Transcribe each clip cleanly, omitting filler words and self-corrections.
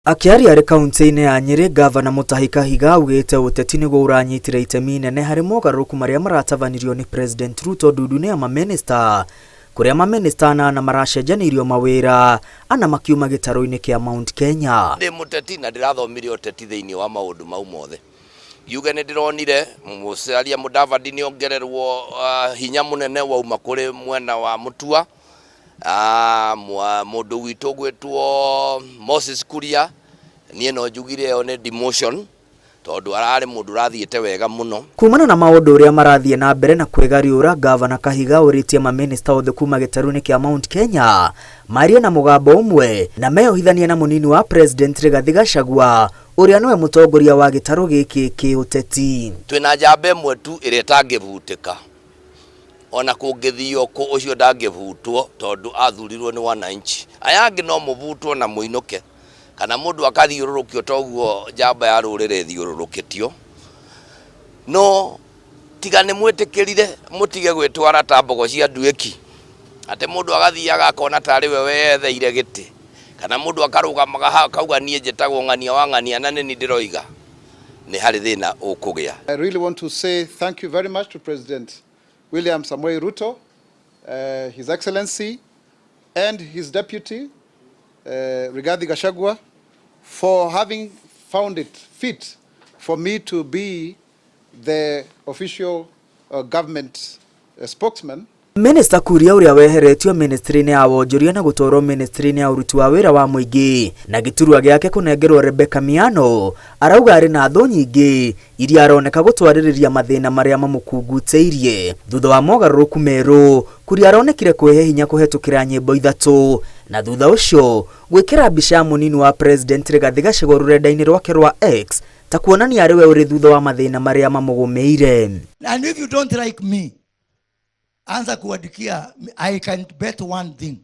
Akĩaria arĩ kauntĩ-inĩ ya Nyĩrĩ, Ngavana Mutahi Kahiga augĩte ũteti nĩguo ũranyitire itemi inene harĩ mogarũrũku marĩa maratabanirio nĩ President Ruto ndundu-inĩ ya mamĩnĩsta, kũrĩa mamĩnĩsta anana maracenjanĩirio mawĩra, ana makiuma gĩtarũ-inĩ kĩa Mount Kenya. Ndĩ mũteti na ndĩrathomire ũteti thĩinĩ wa maũndũ mau mothe. Ngiuge nĩ ndĩronire Musalia Mudavadi nĩ ongererwo hinya mũnene wauma kũrĩ mwena wa Mutua. Mũndũ witũ ũgwĩtwo Moses Kuria, niĩ no njugire ĩyo nĩ demotion tondũ ararĩ mũndũ ũrathiĩte wega mũno. Kumana na maũndũ ũrĩa marathiĩ na mbere na kwĩgariũra, Ngavana Kahiga orĩtie mamĩnĩsta othe kuma gĩtarũ-inĩ kĩa Mount Kenya marie na mũgambo ũmwe na meyohithanie na mũnini wa President Rigathi Gachagua ũrĩa nĩwe mũtongoria wa gĩtarũ gĩkĩ kĩũteti. Twĩna njamba ĩmwe tu ĩrĩa ĩtangĩbutĩka ona kũngĩthio kũ, ũcio ndangĩbutwo tondũ athurirwo nĩ wananchi. Aya angĩ no mũbutwo na mũinũke kana mũndũ akathiũrũrũkio toguo njamba ya rũrĩrĩ ĩthiũrũrũkĩtio. No tiga nĩ mwĩtĩkĩrire mũtige gwĩtwara ta mbogo cia nduĩki, atĩ mũndũ agathiaga akona tarĩ we weyetheire gĩtĩ, kana mũndũ akarũgamaga hau akauga niĩ njĩtagwo ng'ania wa ng'ania na nĩ niĩ ndĩroiga, nĩ harĩ thĩna ũkũgĩa. I really want to say thank you very much to President William Samoei Ruto, His Excellency, and his deputy, Rigathi Gachagua, for having found it fit for me to be the official government spokesman. Minista Kuria ũrĩa weheretio ministry-inĩ ya wonjoria na gũtwarwo ministry-inĩ ya ũruti wa wĩra wa mũingĩ na gĩturwa gĩake kũnengerwo Rebecca Miano arauga arĩ na thũ nyingĩ iria aroneka gũtwarĩrĩria mathĩna marĩa mamũkungutĩirie thutha wa mogarũrũku merũ. Kuria aronekire kwĩhe hinya kũhetũkĩra nyĩmbo ithatũ na thutha ũcio gwĩkĩra mbica ya mũnini wa President Rigathi Gachagua rũrenda-inĩ rwake rwa X ta kuonania arĩ we ũrĩ thutha wa mathĩna marĩa mamũgũmĩire. And if you don't like me, anza kuandikia. I can bet one thing.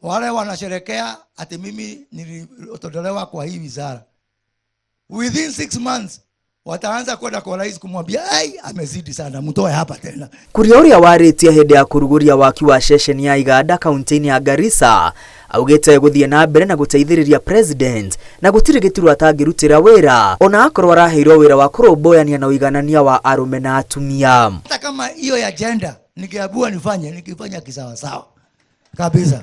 Wale wanasherekea ati mimi nilitolewa kwa hii wizara, within 6 months wataanza kwenda kwa rais kumwambia, "Ai, amezidi sana, mtoe hapa tena." Kuria ũrĩa warĩtie hĩndĩ ya kũrugũria waki wa ceceni ya Iganda kaunti-inĩ ya Garissa augĩte gũthiĩ na mbere na gũteithĩrĩria president na gũtirĩ gĩturwa atangĩrutĩra wĩra ona akorwo araheirwo wĩra wa kũrũmbũyania na ũiganania wa arũme na atumia. Hata kama hiyo ya gender nikiambiwa nifanye, nikifanya kisawasawa kabisa.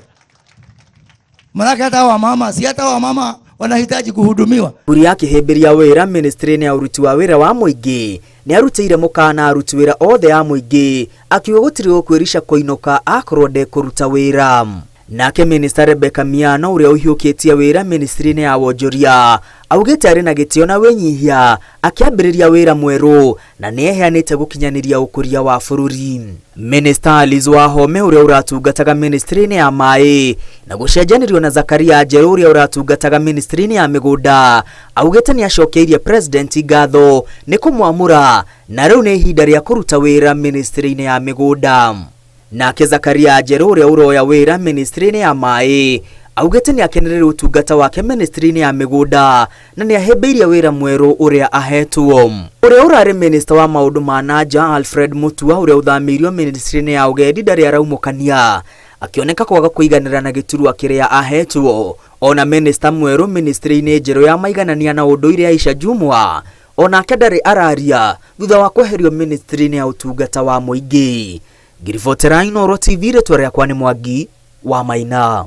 Manake hata wamama, si hata wamama wanahitaji kuhudumiwa. Kuria akĩhĩmbĩria wĩra ministry-inĩ ya ũruti wa wĩra wa mũingĩ nĩ arutĩire mũkana aruti wĩra othe a mũingĩ akiuga gũtirĩ gũkwĩrica kũinũka akorwo ndekũruta wĩra. Nake Minista Rebecca Miano ũrĩa ũhiũkĩtie wĩra ministry-inĩ ya wonjoria augĩte arĩ na gĩtĩo na wĩnyihia akĩambĩrĩria wĩra mwerũ na nĩ eheanĩte gũkinyanĩria ũkũria wa bũrũri. Minista Alice Wahome ũrĩa ũratungataga ministry-inĩ ya maĩ na gũcenjanĩrio na Zakaria Njerũ ũrĩa ũratungataga ministry-inĩ ya mĩgũnda augĩte nĩ acokeirie president ngatho nĩ kũmwamũra na rĩu nĩ ihinda rĩa kũruta wĩra ministry-inĩ ya mĩgũnda. Nake Zakaria Njerũ ũrĩa ũroya wĩra ministry-inĩ ya maĩ augĩte nĩ akenereire ũtungata wake ministry-inĩ ya mĩgũnda na nĩ ahĩmbĩirie wĩra mwerũ ũrĩa ahetwo. Ũrĩa ũrarĩ minista wa maũndũ ma nanja Alfred Mutua ũrĩa ũthamĩirio ministry-inĩ ya ũgendi ndarĩ araumũkania akĩoneka kwaga kũiganĩra na gĩturwa kĩrĩa ahetwo. Ona minista mwerũ ministry-inĩ njerũ ya maiganania na ũndũire Aisha Jumwa onake ndarĩ araria thutha wa kweherio ministry-inĩ ya ũtungata wa mũingĩ. Ngiribotera Inooro TV, rĩtwa rĩakwa nĩ Mwangi wa Maina.